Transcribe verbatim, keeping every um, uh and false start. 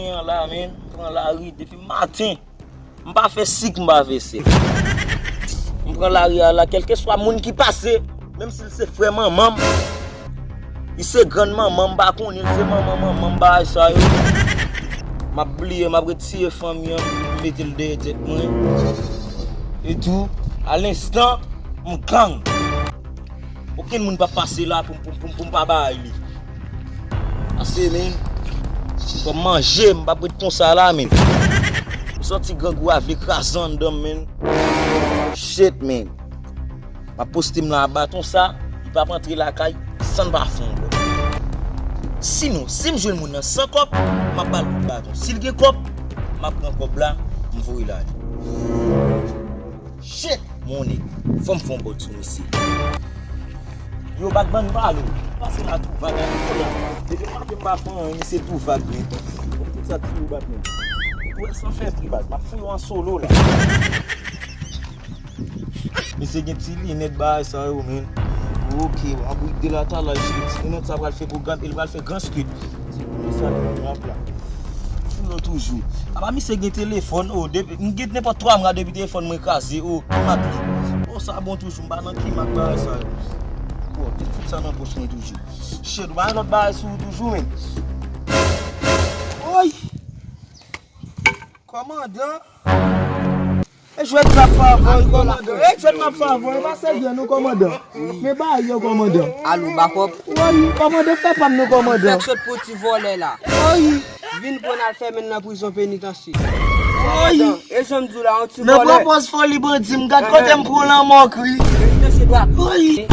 An la, men, m pran lari depi maten. M pa fè sik, m pa fè sèl. M pran lari a la, kèlkeswa moun ki pase, menm si l se frè manman m, li se grann manman m, m pa konnen, l se manman manman m, bagay sa yo. M ap bliye, m ap retire fanmi an, m mete l dèyè tèt mwen. Etou, a lenstan, m gang. Okenn moun p ap pase la pou m, pou m, pou m, pou m pa bay li. Ase, men, fò m manje, m p ap ret konsa la, men. M santi grangou a vle kraze anndan m, men. Shit, men. M ap poste m la a baton sa, li p ap antre lakay san n pa fè yon lòt. Sinon, si m jwenn moun nan san kòb, m ap ba l kout baton. Si l gen kòb, m ap pran kòb la, m voye l ale. Shit! Mon nèg, fò m fè yon bòt sou misye. Yo, Batman, m pale w. Pase la tou vag a tou la. Depi maten m pa fè anyen, misye tou vag, men. Tout sa tou yo, Batman. Ou wè san fè pri, baz. M ap fouye w an solo la. Misye gen ti linèt bagay sa yo, men. Ok, w ap bouyi de la talè, ti linèt sa pral fè pou gran, li pral fè gran skit. Ti kounye sa, li pral plat. Foulo toujou. Apa misye gen telefòn, o, depi, m gen nenpòt twa mwa depi telefòn mwen kraze, o, ki mak li. O, sa bon toujou, m pa nan ki mak bagay sa yo. Bon, tout sa nan pòch mwen toujou. Shit, ou pa gen lòt bagay sou ou toujou, men. Oy! Kòmandan! E jwèt m ap fè avè w, kòmandan. E jwèt m ap fè avè w, e pa serye non, kòmandan. Men ba yo, kòmandan. Alo, bakòp. Woy, kòmandan, fè pa m non, kòmandan. Fèk sot pou ti vòlè la. Woy. Vin pran n al fèmen nan prizon penitansye. Woy. Kòmandan, e jan m di w la, yon ti vòlè. Nan pwopòz foli bandi, m gad kote m pran lanmò kri. Penitansye dwat. Woy.